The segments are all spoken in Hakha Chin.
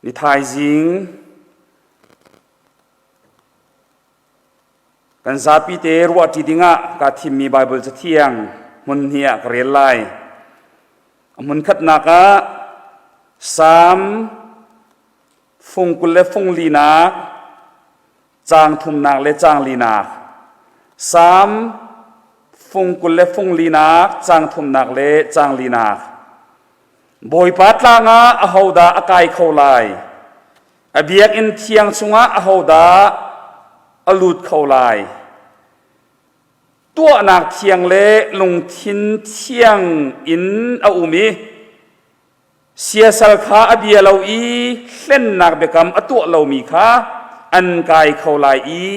Ni thaizing kan zapi te ruahṭi dingah kaa thimmi Baibal Cathiang hmun hnih ah ka rel lai. A hmun khatnak ah Salm fung 20 le fung linak, caang thumnak le caang linak. Salm fung 20 le fung linak, caang thumnak le caang linak. Bawipa tlang ah ahodah a kai kho lai? A biakinn thiang chungah ahodah a lut kho lai? Tuahnak thiang le lungthin thiang in a um i siasal kha a bia lo i hlennak biakam a tuah lomi kha an kai kho lai i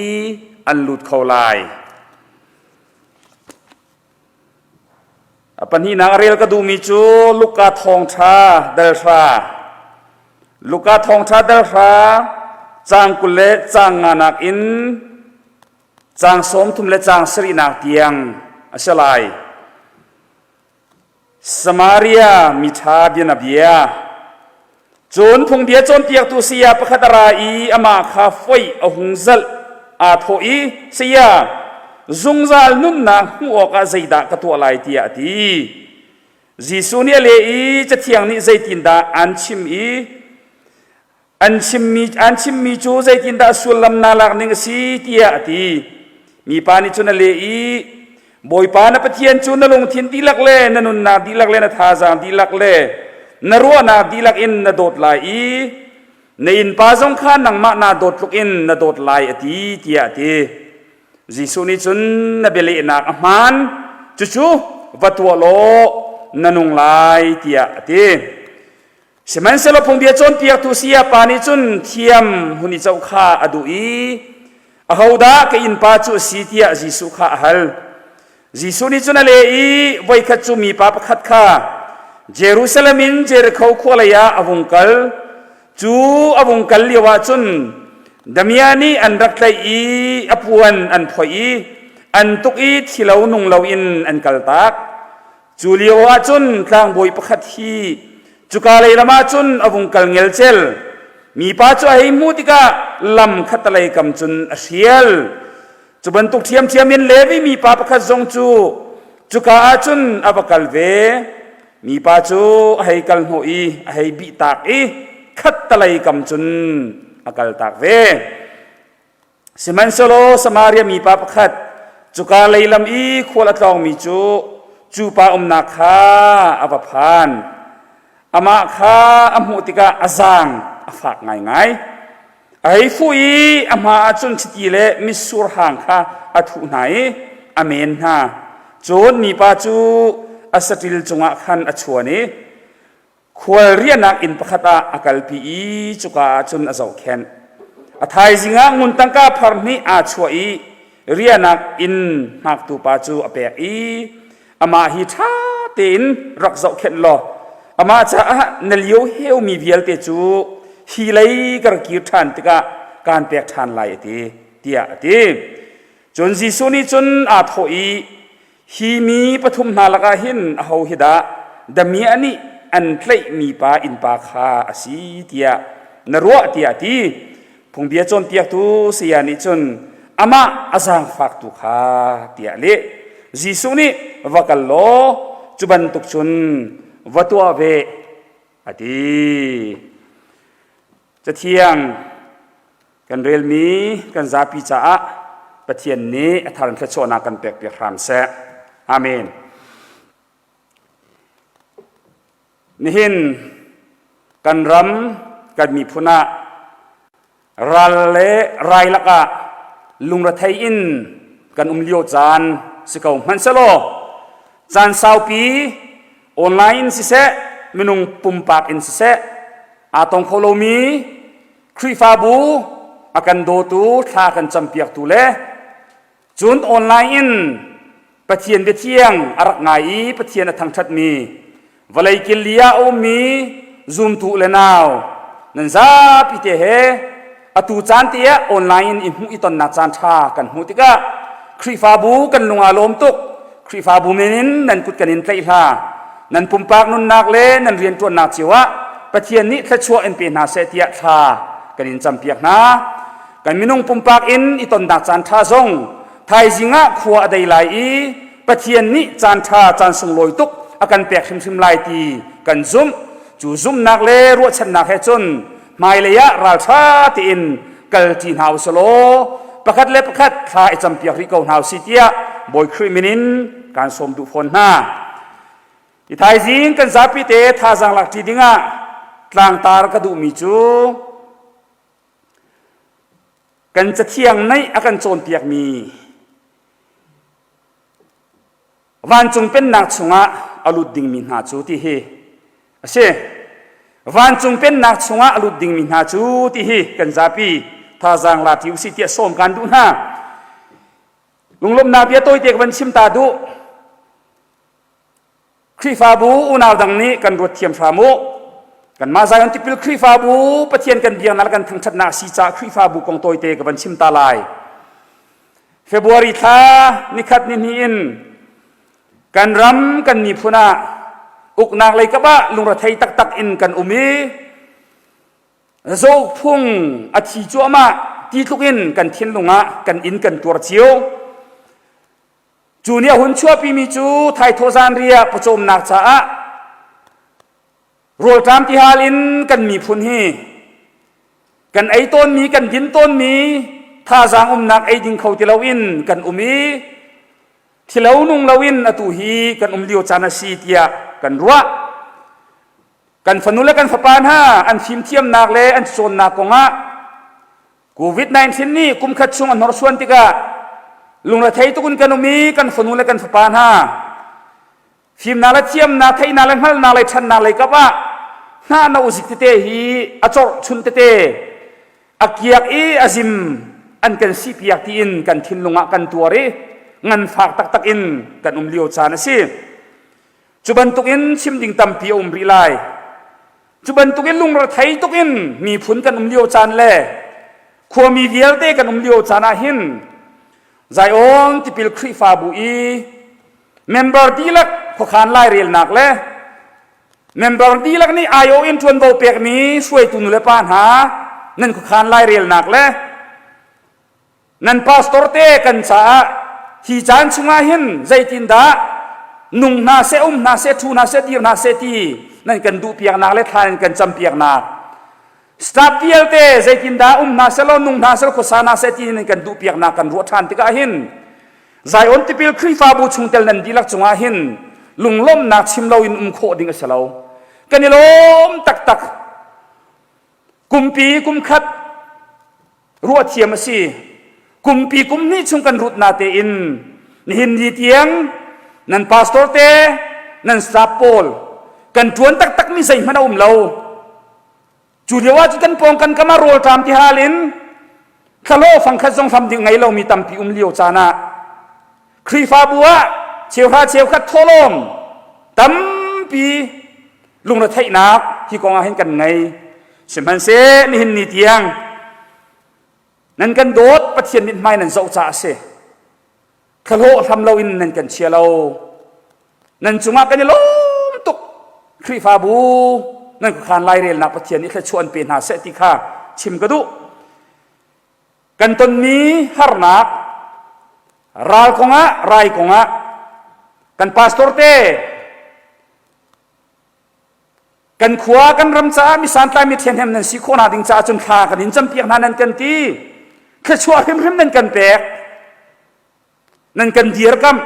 an lut kho lai. A pahnihnak a rel ka duhmi cu Luka thawngṭha dal hra. Luka thawngṭha dal hra caang 20 le caang nganak in caang 30 le caang sarihnak tiang a si lai. Samaria miṭha bianabia. Cun phungbia cawnpiaktu saya pakhat a ra i amah kha foih a hung zalh. Aa thawh i, Saya, zungzal nunnak hmuh awkah zeidah ka tuah lai tiah a ti. Jesuh nih a leh i Cathiang nih zeitindah aan chim i an chimmi, an chimmi cu zeitindah sullam naa lak ning a si tiah a ti. Mipa nih cun a leh i Bawipa na Pathian cu na lungthin dihlak le na nunnak dihlak le na thazaang dihlak le na ruahnak dihlak in na dawt lai i na innpa zong kha nangmah naa dawt tluk in na dawt lai a ti tiah a ti. Jesuh nih cun na bialehnak a hmaan cucu va tuah law na nung lai tiah a ti. Sihmanhsehlaw phungbia cawnpiaktu sayapa nih cun thiam hun i coh kha a duh i ahodah ka innpa cu a si tiah Jesuh kha a hal. Jesuh nih cun a leh i voikhat cu mipa pakhat kha Jerusalem in Jericho khua lei ah a vung kal. Cu a vung kal lioah cun damiah nih an rak tlaih i a puan an phoih i an tuk i thi lo nung loin an kaltak. Cu lio ah cun tlangbawi pakhat hi cuka lei lam ah cun a vung kal ngelcel. Mipa cu a hei hmuh tikah lam khattelei kam cun a hrial. Cu bantuk ṭhiamṭhiam in Levi mipa pakhat zong cu cuka ah cun a va kal ve. Mipa cu a hei kal hnawh i a hei bihtak i khattelei kam cun a kaltak ve. Sihmanhsehlaw Samaria mipa pakhat cuka lei lam i khual a tlawngmi cu cu pa umnak kha a va phan. Amah kha a hmuh tikah a zaang a fak ngaingai. A hei fuh i a hma ah cun chiti le mitsur hang kha a thuh hna i a men hna. Cun mipa cu a saṭil cungah khan a chuan i Khual riahnak inn pakhat ah a kalpi i cuka ah cun a zohkhenh. A thaizing ah ngun tangka phar hnih aa chuah i riahnak inn hngaktu pa cu a pek i amah hi ṭha tein rak zohkhenh law amah caah na lio heumi vialte cu hi lei ka ra kir ṭhan tikah kaan pek ṭhan lai a ti, tiah a ti. Cun Jesuh nih cun aa thawh i Hi mi pathum hna lakah hin aho hi dah damiah nih an tlaihmi pa innpa kha a si tiah na ruah tiah a ti. Phungbia cawnpiaktu saya nih cun amah a zaangfaktu kha tiah a leh. Jesuh nih va kal law cu bantuk cun va tuah ve a ti. Cathiang Kan relmi kan zapi caah Pathian nih a thar in thluachuahnak kan pekpiak hram seh. Amen. Nihin kan ram kan miphun ah ral le rai lakah lungrethei in kan um lio caan si ko hmanhsehlaw caan saupi online in siseh minung pumpak in siseh aa tong kho lomi Khrihfabu a kan dawtu thla kan campiaktu le cun online in Pathian biathiang a rak ngai i Pathian a thangṭhatmi vawlei killi ah a ummi zumtu le nau nan zapi te he atu caan te ah online in i hmuh i tonnak caan ṭha kan hmuh tikah Khrihfabu kan lung aa lawm tuk Khrihfabu men in nan kut kan in tlaih hla nan pumpak nunnak le nan rianṭuannak cio ah. Pathian nih thluachuah in pe hna seh tiah thla kan in campiak hna. Kan minung pumpak in i tonnak caan ṭha zong thaizing ah khua a dei lai i Pathian nih caan ṭha caan sunglawi tuk a kan pek hrimhrim lai ti kan zumh. Cu zumhnak le ruahchannak he cun hmailei ah ralṭha tein kalṭi hna u selaw pakhat le pakhat thla i campiak rih ko hna u si tiah Bawi Khrih min in kaan sawm duh fawn hna. I thaizing kan zapi te thazaang lakṭi dingah tlangtar ka duhmi cu kan cathiang neih a kan cawnpiakmi vancung pennak chungah a lut dingmi hna cu ti hi a si. Vancung pennak chungah a lut dingmi hna cu ti hi kan zapi thazaang la ṭi usih tiah sawm kaan duh hna. Lunglawmhnak bia tawite ka van chim ta duh. Khrihfabu unau dang nih kan ruat thiam hram u. Kanmah Zion Tipil Khrihfabu Pathian kan biaknak le kan thangṭhatnak a si caah Khrihfabu kong tawite ka van chim ta lai. February thla nikhat ni hnih in kan ram kan miphun ah uknak lei kap ah lungrethei taktak in kan um i zaukphung a thi cuahmah ti tluk in kan thinlung ah kan inn kan tuar cio. Cu nih a hun chuahpimi cu thaithawh zanriah pawcawmnak caah rawlṭam tihal in kan miphun hi kan ei tawnmi kan din tawnmi thazaang umnak ei ding kho ti loin kan um i thilo nung loin atu hi kan um lio caan a si tiah kan ruah. Kan fanu le kan fapa hna an fimthiamnak le an cawnnak kongah COVID-19 nih kumkhat chung a hnorsuan tikah lungrethei tuk in kan um i kan fanu le kan fapa hna fimnak le thiamnak theihnak le hngalhnak le ṭhannak lei kap ah hnah no zik tete hi a corh chun tete a kiak i a zim an kan sihpiak tiin kan thinlung ah kan tuar i nganfak taktak in kan um lio caan a si. Cu bantukin chim ding tampi a um rih lai. Cu bantukin lungrethei tuk in miphun kan um lio caan le khuami vialte kan um lio caan ah hin Zion tipil Khrihfabu i member dihlak khuakhan lairelnak le member dihlak nih aiawh in ṭuanvo pekmi hruaitu nulepa hna nan khuakhan lairelnak le Nan pastor te kan caah hi caan chungah hin zeitindah nung hna seh, um hna seh, ṭhu hna seh, dir hna seh ti nan kan duhpiaknak le thla nan kan campiaknak. Staff vialte zeitindah um hna seh law nung hna seh khuasa hna seh ti nan kan duhpiaknak kan ruah ṭhan tikah hin Zion tipil Khrihfabu chungtel nan dihlak cungah hin lunglawmhnak chim loin um khawh ding a si lo. Kan i lawm taktak. Kumpi kumkhat ruah thiam a si. Kumpi kum hnih chung kan rut na tein nihin ni tiang nan pastor te nan staff pawl kan ṭuan taktak mi zeihmanh a um lo. Cu lio ah cun kan pawng kan kam ah rawlṭam ti hal in thlalaw fangkhat zong hlam ding ngei lomi tampi um lio caan ah Khrihfabu ah cheuhra cheukhat thawhlawm tampi lungretheihnak hi kong ah hin kan ngei. Sihmanhseh nihin ni tiang nan kan dawt Pathian mithmai nan zoh caah a si. Thlahlawh hlam loin nan kan chia lo. Nan cungah kan i lawm tuk. Khrihfabu nan khuakhan lairelnak Pathian nih thluachuah an pe hna seh ti kha chim ka duh. Kan tonmi harnak ral kongah rai kongah kan pastor te Kan khua kan ram caah mi santlai mi thianhem nan si khawh hna ding caah cun thla kan in campiak hna nan kan ti. Thluachuah hrimhrim nan kan pek. Nan kan dirkamh.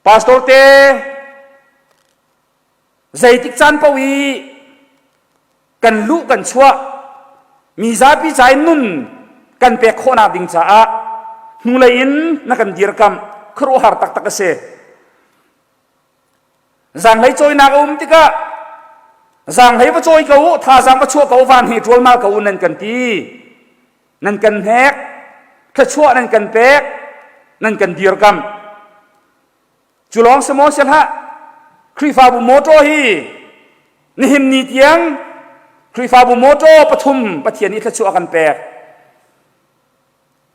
Pastor te zeitik caan paoh i kan luh kan chuah mi zapi ca in nun kan pek khawhnak ding caah hnulei in na kan dirkamh khuaruahhar taktak a si. Zaanghlei cawinak a um tikah zaanghlei va cawi ko u, thazaang va chuah ko u, van he ṭualmal ko u nan kan ti. Nan kan hnek, thluachuah nan kan pek, nan kan dirkamh. Cu lawng si maw si hlah, Khrihfabu mawṭaw hi nihin ni tiang Khrihfabu mawṭaw pathum Pathian nih thluachuah a kan pek.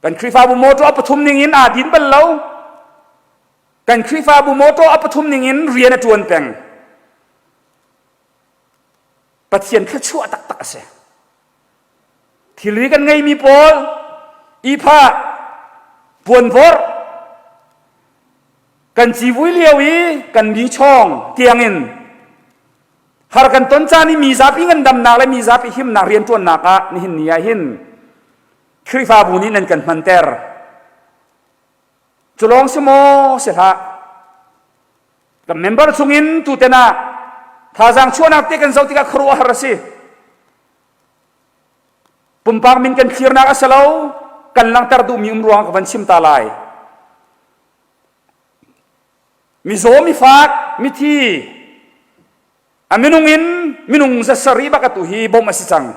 Kan Khrihfabu mawṭaw a pathum ning in aa din bal lo. Kan Khrihfabu mawṭaw a pathum ningin rian a ṭuan peng. Pathian thluachuah taktak a si. Thilri kan ngeimi pawl iphah puanvorh kan civui lio i kan mi chawng tiangin har kan ton caan i mi zapi ngandamnak le mi zapi himnak rianṭuannak ah nihin ni ah hin Khrihfabu nih nan kan hmanter. Cu lawng si maw si hlah. Kan member chungin tuten ah thazaang chuahnak te kan zoh tikah khuaruahhar a si. Pumpak min kan thlirnak a si lo, kan langhter duhmi um ruang ka van chim ta lai. Mizaw, mifak, mithi, a minung in minung zasarih bak atu hi bawmh a si cang.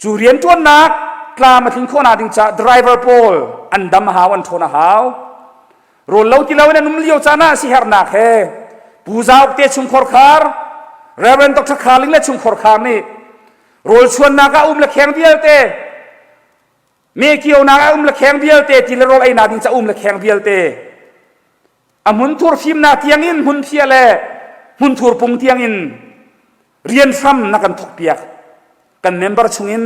Cu rianṭuannak tlam a tlin khawhnak ding caah driver pawl an dam a hau, an ṭhawn a hau. Rawl lo ti loin an um lio caan ah siherhnak he Pu Zauk te chungkhar khar, Reverend Dr. Kharling le chungkhar khar nih rawl chuannak ah um le kheng vialte, me kionak ah um le kheng vialte, ti le rawl einak ding ca um le kheng vialte, a hmunthur fimnak tiangin hmunphiah le hmunthur pung tiangin rian hram na kan thawkpiak. Kan member chungin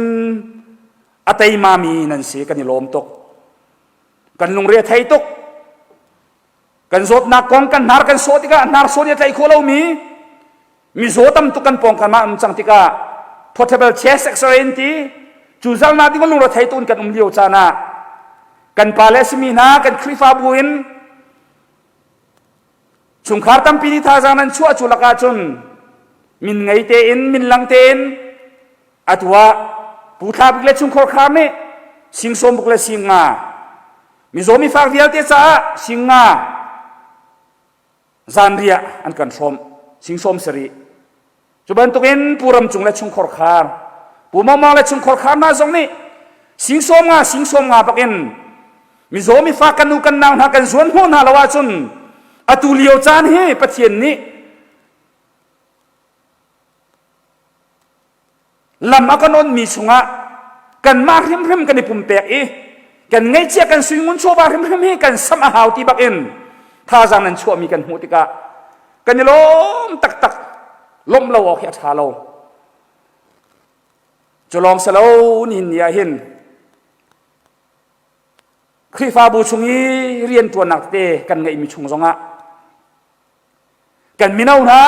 a teimami nan si kan i lawm tuk. Kan lungre a thei tuk. Kan zawtnak kong kan hnar kan sawh tikah hnar sawh nih a tlaih khawh lomi mizaw tam tuk kan pawngkam ah um cang tikah portable chest x-ray in ti cu zalnak ding lungre thei tun kan um lio caan ah kan pa le simi hna kan Khrihfabu in chungkhar tampi nih thazaang nan chuah cu lakah cun min ngei tein min lang tein atu ah Pu Thla Bik le chungkhar khar nih sing sawm buk le sing nga mizaw mifak vialte caah sing nga zanriah an kan hrawmh sing sawm sarih Cu bantukin Pu Ram Cung le chungkhar khar, Pu Mawng Mawng le chungkhar khar hna zong nih sing 50 sing 50 bakin mizaw mifa kan u kan nau hna kan zuan hnawh hna lo ahcun atu lio caan hi Pathian nih lam a kan onmi chungah kanmah hrimhrim kan i pumpek i kan ngeihcia kan suingun chawva hrimhrim hi kan samh a hau ti bakin thazaang nan chuahmi kan hmuh tikah kan i lawm taktak lawmh lo awk hi a ṭha lo cu lawng si lo nihin ni ah hin Khrihfabu chung i rianṭuannak tete kan ngeihmi chung zongah kan mino hna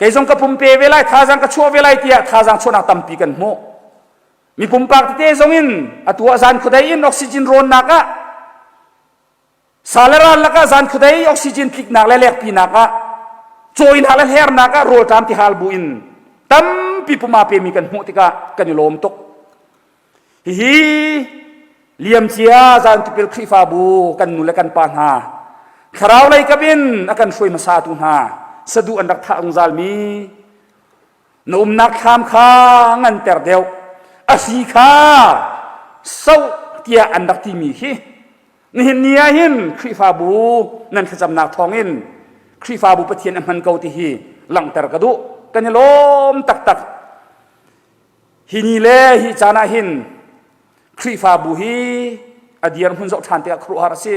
kei zong ka pumpe ve lai thazaang ka chuah ve lai tiah thazaang chuahnak tampi kan hmuh mi pumpak tete zong in atu ah zan khuadei in oxygen rawnnak ah Sa le ral lakah zan khuadei oxygen tliknak le lekpinak ah cawinak le hlernak ah rawlṭam tihal bu in tampi puma pemi kan hmuh tikah kan i lawm tuk. Hihi liamcia zan tipil Khrihfabu kan nu le kan pa hna thlarau lei kap in a kan hruai hmasatu hna saduh an rak thah zungzalmi na umnak thlam kha nganter deuh a hri kha soh tiah an rak timi khi Nihin ni ah hin Khrihfabu nan thlacamnak thawngin Khrihfabu Pathian a hman ko ti hi langhter ka duh. Kan i lawm taktak. Hi ni le hi caan ah hin Khrihfabu hi a dirhmun zoh ṭhan tikah khuaruahhar a si.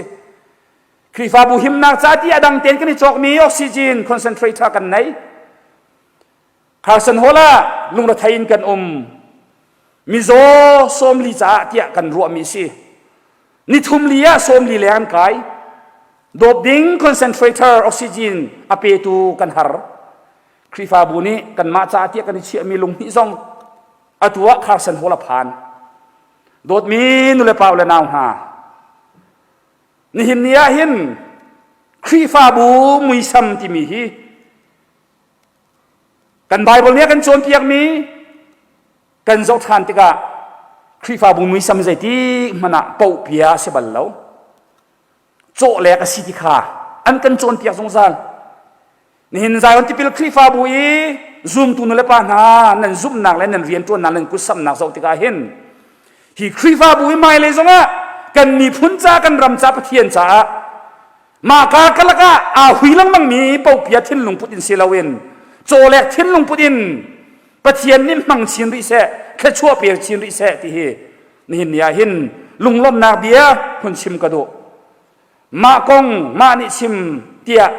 Khrihfabu himnak ca ti a dang tein kan i cawkmi oxygen concentrator kan nei. Carson Hall ah lungrethei in kan um. Mizaw 40 caah tiah kan ruahmi si. Nithum li ah 40 leng an kai. Dawp ding concentrator oxygen a petu kan har. Khrihfabu nih kanmah caah tiah kan i chiahmi lunghnih zong atu ah Carson Hall a phan. Dawtmi nulepa le nau hna, nihin ni ah hin Khrihfabu muisam timi hi Kan Baibal nih a kan cawnpiakmi kan zoh ṭhan tikah Khrihfabu muisam zeitik hmanh ah pohpia a si bal lo. Cawhlek a si ti kha an kan cawnpiak zungzal. Nihin Zion tipil Khrihfabu i zumtu nulepa hna nan zumhnak le nan rianṭuannak nan kutsamnak zoh tikah hin hi Khrihfabu i hmailei zongah kan miphun ca kan ram ca Pathian caah Mah karkalak ah aa hui lengmangmi popia thinlung put in si loin cawlek thinlung put in Pathian nih hmang chin rih seh, thluachuah pe chin rih seh ti hi nihin ni ah hin lunglawmhnak bia hun chim ka duh. Mah kong mah nih chim tiah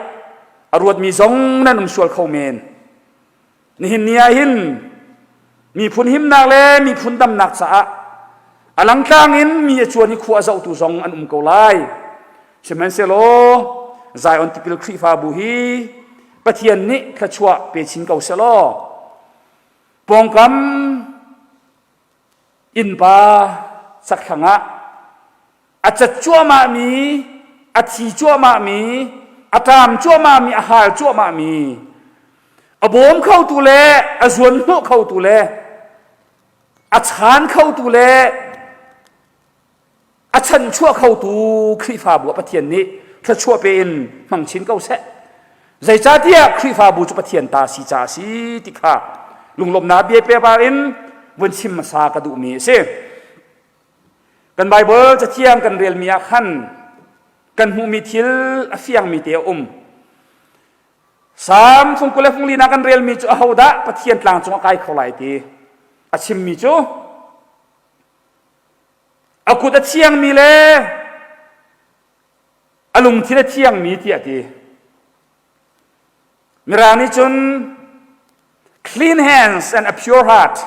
a ruatmi zong nan um sual kho men. Nihin ni ah hin miphun himnak le miphun damnak caah a langtlang in mi a cuan i khua a zohtu zong an um ko lai. Sihmanhsehlaw Zion Tipil Khrihfabu hi Pathian nih thluachuah pe chin ko selaw pawngkam innpa chakthlang ah a cat cuahmahmi, a thi cuahmahmi, a ṭam cuahmahmi, a hal cuahmahmi, a bawm khotu le a zuan hnawh khotu le a chaan khotu le a chanchuah khotu Khrihfabu ah Pathian nih thluachuah pe in hmang chin ko seh. Zeicahtiah Khrihfabu cu Pathian ta si ca a si ti kha lunglawmhnak bia pepar in vun chim hmasa ka duhmi a si. Kan Baibal cathiang kan relmi ah khan kan hmuhmi thil a fiangmi te a um. Salm fung 20 le fung linak kan relmi cu ahodah Pathian tlang cung a kai kho lai ti a chimmi cu a kut a thiangmi le a lungthin a thiangmi tiah a ti. Mirang nih cun clean hands and a pure heart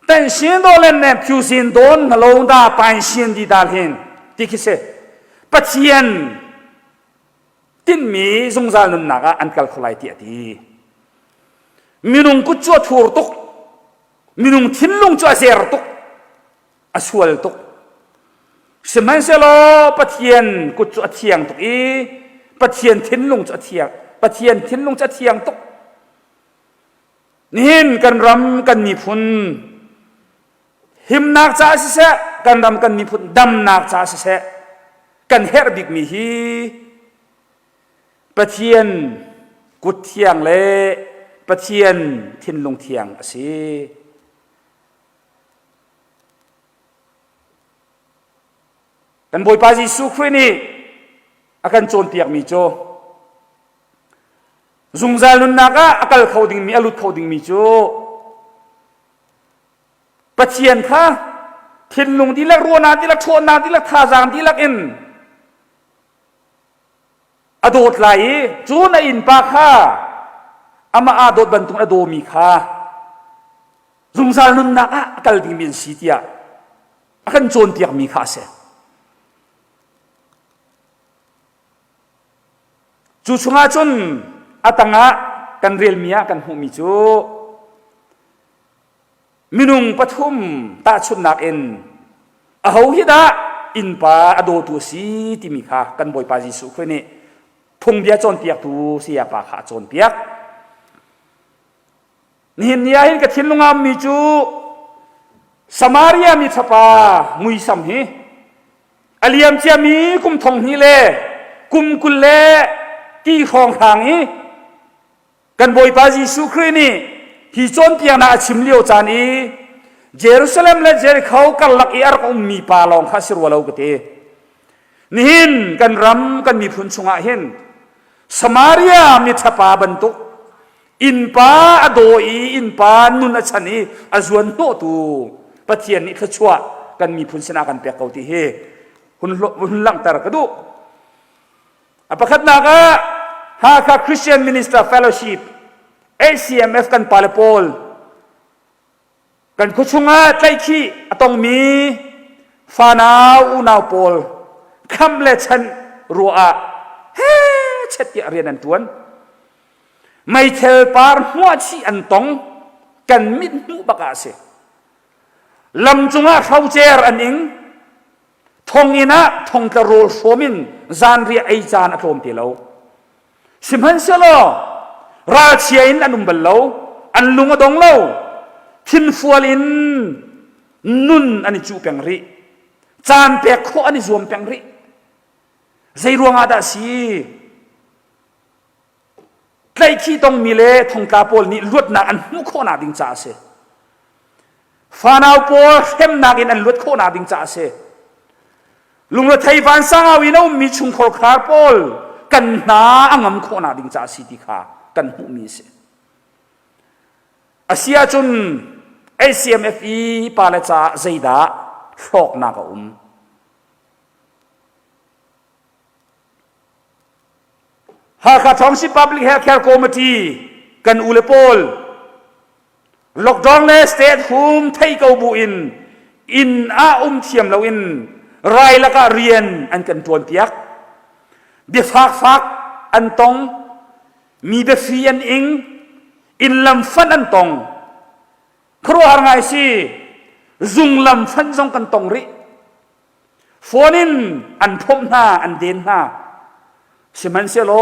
tan sin do len ne pyu sin don na lo da pain sin di dal hin ti khi si Pathian tinmi zungzal nunnak ah an kal kho lai ti a ti minung kut cu a thur tuk minung thinlung cu a zer tuk a sual tuk. Sihmanhsehlaw Pathian kut cu a thiang tuk i Pathian thinlung cu a thiang. Pathian thinlung cu a thiang tuk. Nihin kan ram kan miphun himnak caah siseh, kan ram kan miphun damnak caah siseh, kan herh bikmi hi Pathian kut thiang le Pathian thinlung thiang a si. Kan Bawipa Jesuh Khrih nih a kan cawnpiakmi cu zungzal nunnak ah a kal kho dingmi a lut kho dingmi cu Pathian kha thinlung dihlak ruahnak dihlak ṭhawnnak dihlak thazaang dihlak in a dawt lai i cu na innpa kha amah aa dawt bantuk a dawmi kha zungzal nunnak ah a kal dingmi an si tiah a kan cawnpiakmi kha a si. Cu chungah cun a tangah kan relmi ah kan hmuhmi cu minung pathum tahchunhnak in aho hi dah innpa a dawtu a si timi kha kan Bawipa Jesuh Khrih nih phungbia cawnpiaktu sayapa kha a cawnpiak. Nihin ni ah hin ka thinlung a ummi cu Samaria mi ṭhapa muisam hi a liam ciami kum thong hnih le kum 20 le ti hrawnghrang i kan Bawipa Jesuh Khrih nih hi cawnpiaknak a chim lio caan i Jerusalem le Jericho karlak i a rak ummi pa lawng kha si rua lo ka ti. Nihin kan ram kan miphun chungah hin Samaria mi ṭhapa bantuk Innpa a daw i innpa nun a chan i a zuan hnawhtu Pathian nih thluachuah kan miphun sinah kan pek ko ti hi hun, hun langhter ka duh. A pakhatnak ah Hakha Christian Minister Fellowship HCMF kan pale pawl Kan khuachung ah tlaihkhih a tongmi fanau unau pawl khamh le chanh ruah ah hechet tiah rian an ṭuan. Meithel par hmuahchih an tong kan mit hmuh bak ah a si. Lam cungah hrocer an ing. Thonginn ah thongtla rawl hrawm in zanriah ei caan a tlawm ti lo. Sihmanhsehlaw ralchia in an um bal lo, an lung a dong lo, thinfual in nun an i cuh peng rih. Caan pek khawh an i zuam peng rih. Zei ruangah dah si? Tlaihkhih tongmi le thongtla pawl nih luatnak an hmuh khawhnak ding caah a si. Fanau pawl hremnak in an luat khawhnak ding caah a si. Lungrethei vansang au in a ummi chungkhar khar pawl kan hna a ngam khawhnak ding caah a si ti kha kan hmuhmi a si. A si ahcun HCMF i pale caah zeidah hlawknak a um? Hakha Township Public Health Care Committee. Kan u le pawl lockdown le stay at home thei ko bu in inn ah um thiam loin rai lakah rian an kan ṭuan piak. Biafak fak an tong, mi biafi an ing, inn lam fanh an tong. Khuaruahhar ngai si. Zung lam fanh zong kan tong rih. Phone in an phomh hna, an den hna. Sihmanhsehlaw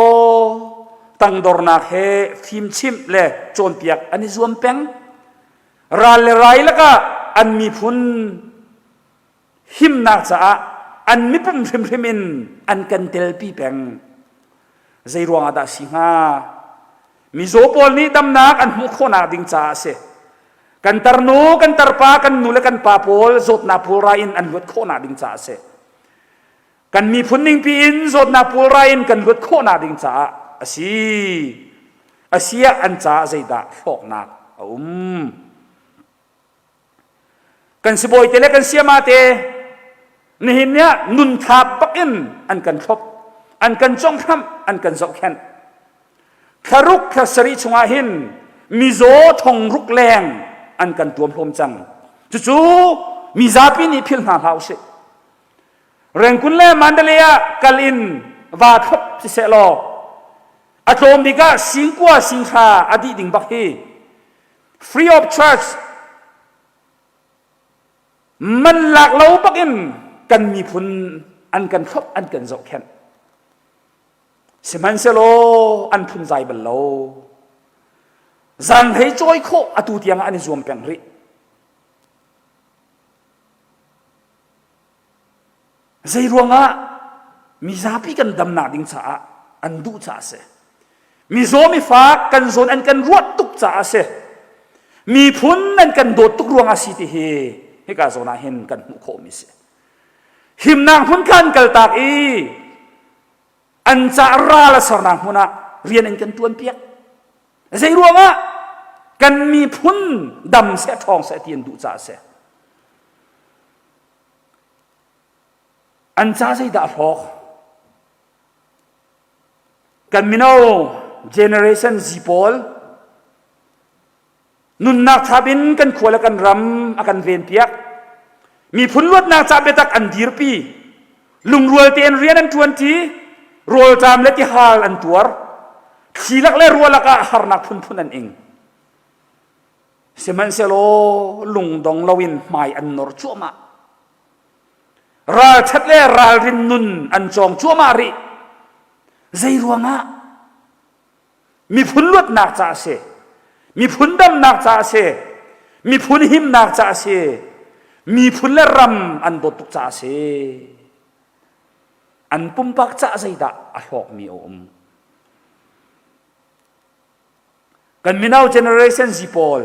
tangdornak he fimchimh le cawnpiak an i zuam peng. Ral le rai lakah an miphun himnak caah an mipum hrimhrim in an kan telpi peng. Zei ruangah dah si hnga? Mizaw pawl nih damnak an hmuh khawhnak ding caah a si. Kan tarnu, kan tarpa, kan nu le kan pa pawl zawtnak pulrai in an luat khawhnak ding caah a si. Kan miphun ningpi in zawtnak pulrai in kan luat khawhnak ding caah a si. A si ah an caah zeidah hlawknak a um? Kan sibawi te le kan siama te nihin ni ah nun thap bak in an kan thlop, an kan conghramh, an kan zohkhenh. Thlaruk thla sarih chungah hin mizaw thongruk leng an kan tuamhlawm cang. Cucu mizapi nih philh hna hlah usih. Rengkun le Mandalay ah kal in va thlop siseh law a tlawm bik ah singkua singhra a dih ding bak hi free of charge man lak lo bak in kan miphun an kan thlop an kan zohkhenh. Sihmanhsehlaw an phunzai bal lo. Zaanghlei cawi khawh atu tiang ah an i zuam peng rih. Zei ruangah mizapi kan damnak ding caah an duh caah a si. Mizaw mifaak kan zawn an kan ruat tuk caah a si. Miphun an kan dawt tuk ruangah a si ti hi hika zawn ah hin kan hmuh khawhmi a si. Himnak hmun kha an kaltak i an caah ral a sernak hmun ah rian an kan ṭuanpiak. Zei ruangah kan miphun dam seh ṭhawng seh ti an duh caah a si. An ca zeidah a hlawk? Kan mino generation Z pawl Nunnak thap in kan khua le kan ram a kan venpiak. Miphun luatnak ca biatak an dirpi. Lungrual tein rian an ṭuanṭi. Rawlṭam le tihal an tuar. Thli lak le ruah lakah harnak phunphun an ing. Sihmanhsehlaw lungdong loin hmai an nor cuahmah. Ralṭhat le ralrin nun an cawng cuahmah rih. Zei ruangah? Miphun luatnak ca a si. Miphun damnak ca a si. Miphun himnak ca a si. Miphun le ram an dawt tuk ca a si. An pumpak ca zeidah a hlawkmi a um. Kan mino generation Z pawl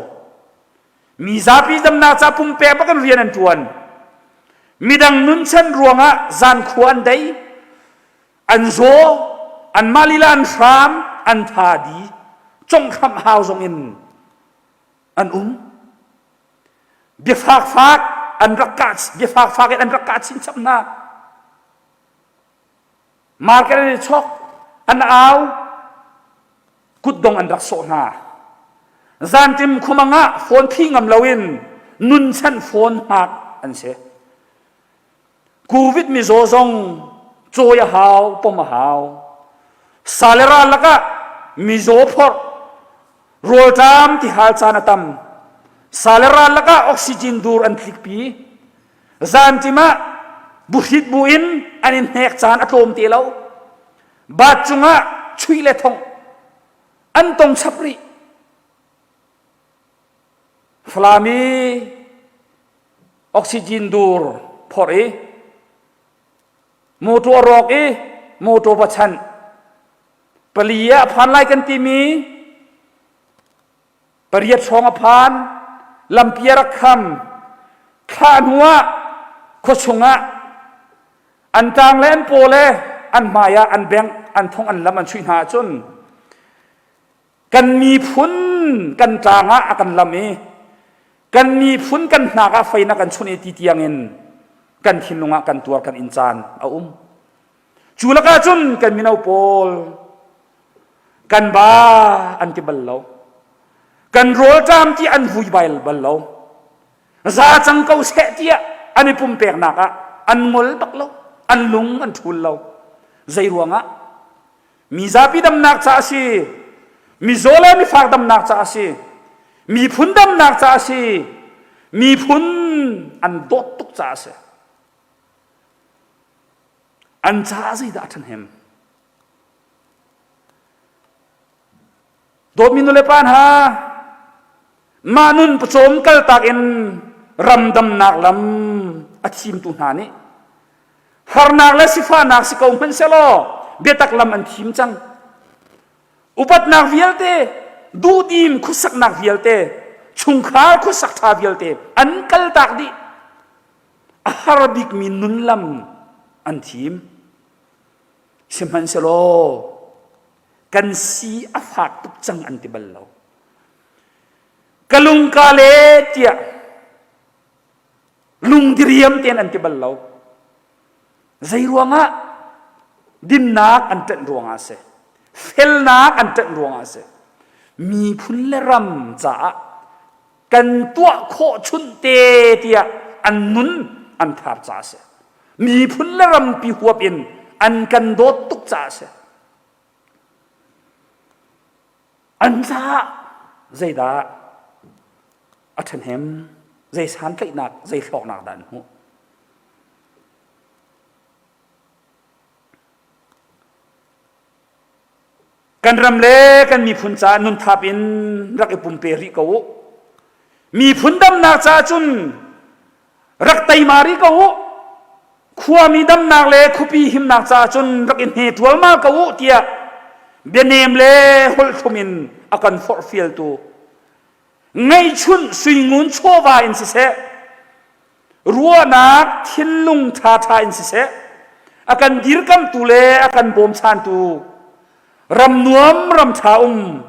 mi zapi damnak ca pumpek bak in rian an ṭuan. Midang nunchan ruangah zan khua an dei. An zaw, anmah lila an hram, an tha di, conghramh hau zong in an um. Biafakfak an rak kah, biafakfak in an rak kah chinchap hna. Market an i chok, an au, kutdong an rak sawh hna. Zantim khumang ah phone phi ngam loin nunchanh phone hngak an si. Covid mizaw zong cawi a hau, pom a hau. Sa le ral lakah mizaw phorh, rawlṭam tihal caan a tam. Sa le ral lakah oxygen dur an tlikpi. Zanṭim ah buhrit bu in an i hnek caan a tlawm te lo. Bat cungah chuih le thongh an tong chap rih. Falam i oxygen dur phorh i motor a rawk i motor va chanh pali ah a phan lai kan timi pariat hrawng a phan lampi a rak kham thlah hnu ah khuachung ah an tang le an paw le an hmai ah an bengh an thong an lam an chuih hna ahcun Kan miphun kan tlang ah a kan lam i kan miphun kan hnak ah fei na kan chunh i ti tiangin kan thinlung ah kan tuar kan in caan a um. Cu lakah cun kan mino pawl kan ba an ti bal lo. Kan rawlṭam ti an vui bal lo. Za cang ko seh tiah an i pumpeknak ah an ngol bak lo. An lung an ṭhul lo. Zei ruangah? Mi zapi damnak ca a si. Mizaw le mifak damnak ca a si. Miphun damnak ca a si. Miphun an dawt tuk ca a si. An caah zeidah a ṭhahnem? Dawtmi nulepa hna, mah nun pawcawm kaltak in ramdamnak lam a thimtu hna nih harnak le sifahnak si ko hmanh sehlaw biatak lam an thim cang. Upatnak vialte, duhdim khuasaknak vialte, chungkhar khuasak ṭha vialte an kaltak dih. A har bikmi nun lam an thim. Sihmanhsehlaw kan si a fak tuk cang an ti bal lo. Ka lung ka le tiah lungdiriam tein an ti bal lo. Zei ruangah dinnak an ṭanh ruangah a si. Felnak an ṭanh ruangah a si. Miphun le ram caah kan tuah khawh chunh te tiah an nun an thar caah a si. Miphun le rampi huap in an kan dawt tuk caah a si. An caah zeidah a ṭhahnem, zei santlaihnak, zei hlawknak dah an hmuh? Kan ram le kan miphun caah nunthap in rak i pumpe rih ko u. Miphun damnak caah cun rak teima rih ko u. Khuami damnak le khuapi himnak caah cun rak i hne ṭualmal ko u tiah bianem le holh thlum in a kan forhfialtu ngeihchunh suingun chawva in siseh ruahnak thinlung ṭhaṭha in siseh a kan dirkamtu le a kan bawmchantu ram nuam ram ṭha um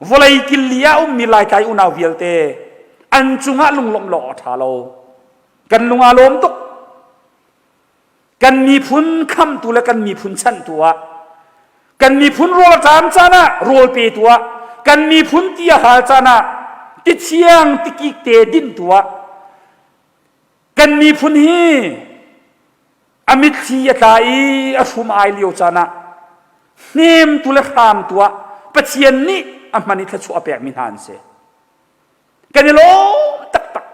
vawlei killi ah ummi laitlai unau vialte an cungah lunglawmh lo a ṭha lo kan lung aa lawm tuk kan miphun khamtu le kan miphun chanhtu ah kan miphun rawl a ṭam caan ah rawl petu ah kan miphun ti a hal caan ah ti thiang ti kik te dinhtu ah kan miphun hi a mitthli a tla i a hrum ai lio caan ah hnemtu le hramtu ah Pathian nih a hman i thluachuah a pekmi hna an si. Kan i lawm taktak.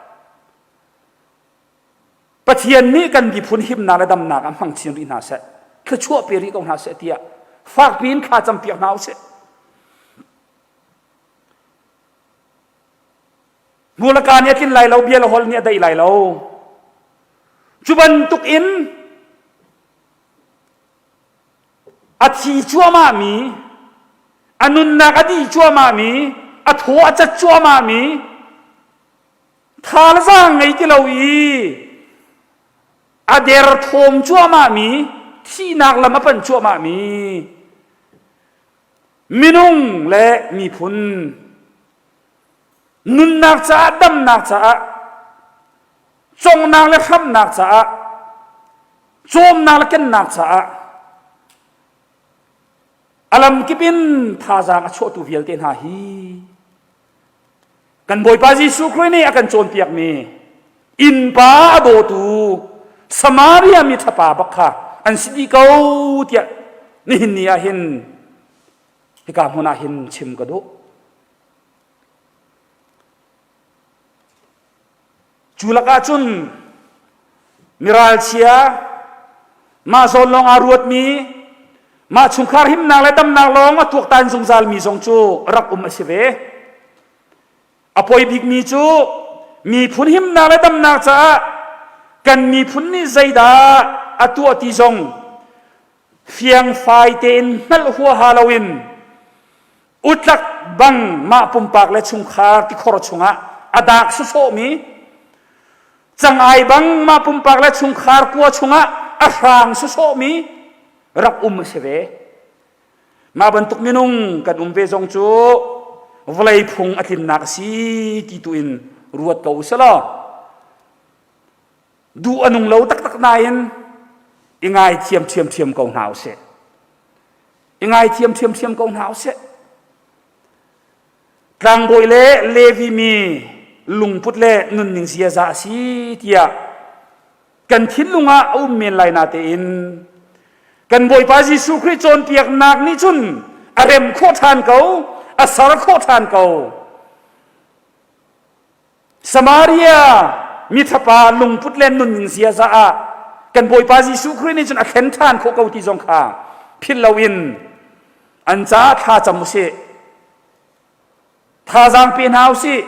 Pathian nih kan miphun himnak le damnak ah hmang chin rih hna seh. Thluachuah pe rih ko hna seh tiah fakpi in thla campiak hna usih. Hmulaka nih a tlin lai lo, bia le holh nih a daih lai lo. Cu bantuk in a thi cuahmahmi, a nunnak a dih cuahmahmi, a thaw a cat cuahmahmi, tha le zaang ngei ti lo i a derthawm cuahmahmi, thihnak lam a panh cuahmahmi minung le miphun nunnak caah damnak caah congnak le hramnak caah cawmnak le kennak caah a lamkip in thazaang a chuahtu vialte hna hi kan Bawipa Jesuh Khrih nih a kan cawnpiakmi innpa a dawtu Samaria mi ṭhapa bak kha an si dih ko tiah nihin ni ah hin hika hmun ah hin chim ka duh. Cu lakah cun miralchia mah zawn lawng aa ruatmi mah chungkhar himnak le damnak lawng a tuaktan zungzalmi zong cu rak um a si ve. A poi bikmi cu miphun himnak le damnak caah kan miphun nih zeidah a tuah ti zong fiangfai tein hngalh huaha loin utlak bang mah pumpak le chungkhar tikhor chungah a dak sawsawhmi cangai bang mah pumpak le chungkhar kua chungah a hrang sawsawhmi rak um a si ve. Mah bantuk minung kan um ve zong cu vawlei phung a tlinnak a si ti tu in ruat ko usih law duh a nung lo taktak nain i ngaithiam ṭhiamṭhiam ko hna usih. I ngaithiam ṭhiamṭhiam ko hna usih. Tlangbawi le Levi mi lungput le nunning ziaza a si tiah kan thinlung ah a um men lai natein kan Bawipa Jesuh Khrih cawnpiaknak nih cun a rem khawh ṭhan ko, a ser khawh ṭhan ko. Samaria mithapa lungput le nunning ziaza ah kan Bawipa Jesuh Khrih nih cun a thlen ṭhan khawh ko ti zong kha philh loin an caah thla cam usih. Thazaang pe hna usih.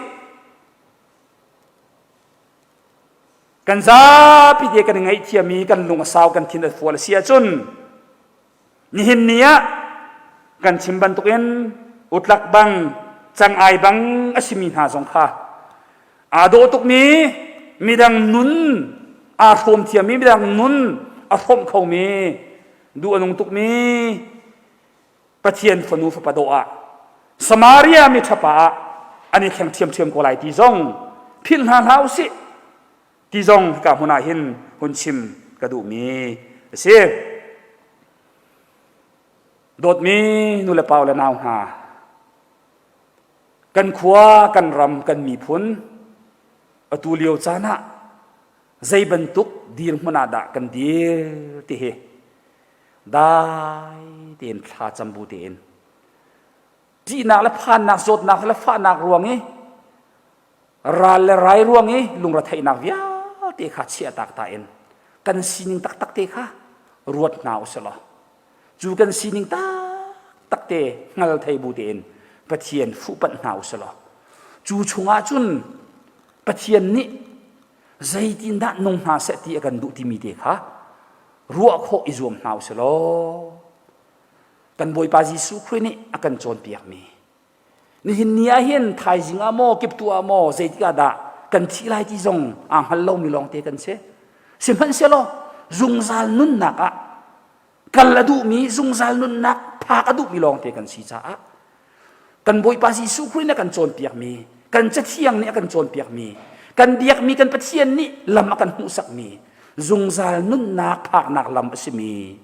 Kan zapi te kan i ngaihthiam i kan lung a sau kan thin a fual a si ahcun nihin ni ah kan chim bantukin utlak bang cangai bang a simi hna zong kha aa dawh tukmi midang nun aa hrawm thiammi midang nun a hrawmh khomi duh a nung tukmi Pathian fanu fapa dawh ah Samaria mi ṭhapa ah an i thleng ṭhiamṭhiam ko lai ti zong philh hna hlah usih ti zong hika hmun ah hin hun chim ka duhmi a si. Dawtmi nu le pa le nau hna, kan khua, kan ram, kan miphun atu lio caan ah zei bantuk dirhmun ah dah kan dir ti hi dai tein thla cam bu tein ṭihnak le phannak zawtnak le fahnak ruang i ral le rai ruang i lungretheihnak vialte kha chiahtak ta in kan sining taktak te kha ruat hna usih law cu kan sining taktak te hngal thei bu tein Pathian fuhpanh hna usih law cu chungah cun Pathian nih zeitindah nung hna seh ti a kan duh timi te kha ruah khawh i zuam hna usih law kan Bawipa Jesuh Khrih nih a kan cawnpiakmi nihin ni ah hin thaizing ah maw kiptu ah maw zeitik ah dah kan thih lai ti zong aa hngal lomi lawngte kan si sihmanhsehlaw zungzal nunnak ah kal a duhmi zungzal nunnak phak a duhmi lawngte kan si caah kan Bawipa Jesuh Khrih nih a kan cawnpiakmi kan Cathiang nih a kan cawnpiakmi kan biakmi kan Pathian nih lam a kan hmuhsakmi zungzal nunnak phaknak lam a simi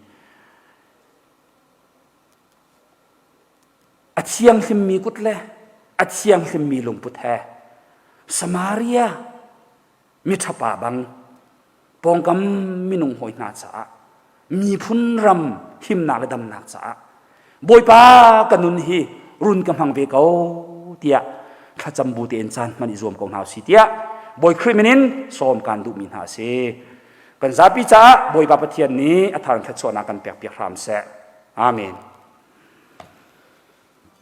a thianghlimmi kut le a thianghlimmi lungput he Samaria miṭhapa bang pawngkam minung hawi hna caah miphun ram himnak le damnak caah Bawipa ka nun hi run ka hmang ve ko tiah thlacam bu tein caan hman i zuam ko hna usih tiah Bawi Khrih min in sawm kaan duhmi hna a si. Kan zapi caah Bawipa Pathian nih a thar in thluachuahnak kan pek piak hram seh. Amen.